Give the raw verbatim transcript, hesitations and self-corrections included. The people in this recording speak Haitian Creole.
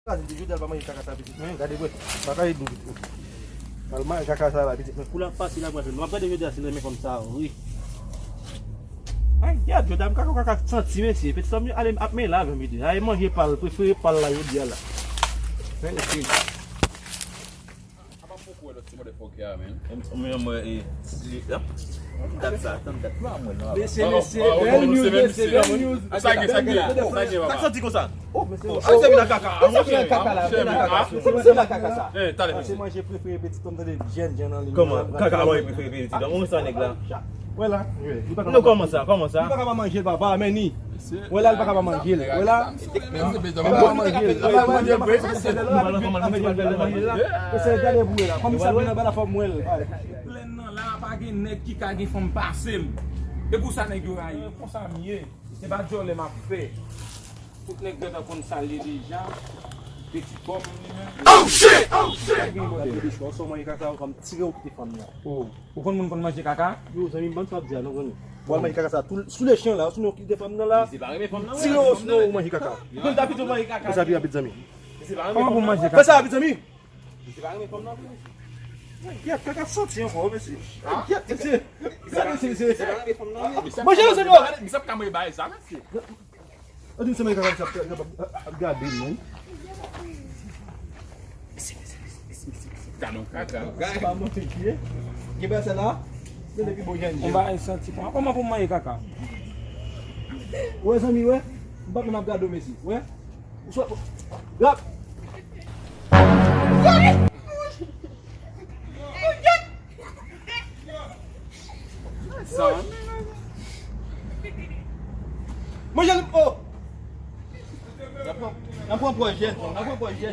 Gade, jodi a l pa manje kaka sa pitit mwen, gade vre. Pa ka ede w pitit mwen. Al manje kaka sa la pitit mwen. Kou l ap pase la, mwen, m ap gade jodi a si l renmen fanm sa, wi. Ay, gad, jodi a m kaka, kaka santi, mesye. Pitit fanm yo ale ap men la, jodi a. Ay, manje pa l, prefere pa l la, jodi a la. Men, mesye. Apa m poko wè lòt ti motherfucker a, man? Mwen, mwen, e, si, ap, dat sa, tann dat. Mesye, mesye, bèl news, mesye, bèl news. Sa gen, sa gen, sa gen, papa. Sa k santi konsa? Oh, mesye. Oh, a, se vin nan kaka. A, se vin nan kaka la, vin nan kaka. Se, se nan kaka sa. Eh, talè, mesye. Se manje prefere pitit fanm, tande, jèn, jèn nan li. Kòman? Kaka manje prefere pitit fanm. Ou sa nèg la? Wè la. Nou kòman sa? Kòman sa? Li pa ka pa manje l, papa, men ni. Wè la, li pa ka pa manje l. Wè la. Li pa ka pa manje l. Li pa ka pa manje l. Mesye, gade pou wè la. Kòm sa vin anba la fò m wè l. Plèn nan la, pa gen nèg ki ka gen fanm pase m. E pou sa nèg yo rayi. Konsa m ye. Se pa djòlè m ap fè. Tout nèg gentan konn sa l ye deja. Pitit kòb li menm. Oh shit! Oh shit! Gade de chwa, sou manje kaka, ou konn tire ou kite fanm nan. Oh. Ou konn moun konn manje kaka? Yo, zanmi m, ban sa ap di a, non, zanmi. Ou al manje kaka sa, tou, sou le chan la, ou sinon kite fanm nan la. Li se pa renmen fanm nan, wi. Tire ou, sinon ou manje kaka. Fè sa pi rapid, zanmi. Li se pa renmen fanm nan. Kòman pou manje kaka? Fè sa rapid, zanmi. Li se pa renmen fanm nan, wi. Gad, kaka santi ankò, mesye. Gad, mesye. Li se pa renmen fanm nan, wi. Manje, zanmi. Misye ap ka manje bagay sa, mesye. Ou di m se mwen ki kapab, kapab, ap gade l, non? Gade yon kaka. Pa mwen ki ye. Gen bagay sa la? Se depi bon jan. Yon bagay santi kòman? Kòman pou m manje kaka? Wè, zanmi, wè. M pa konn ap gade w, mesye. Wè. Ou swa, gad. Manje l, oh! N ap pran, n ap pran pwòj jèn, n ap pran pwòj jèn.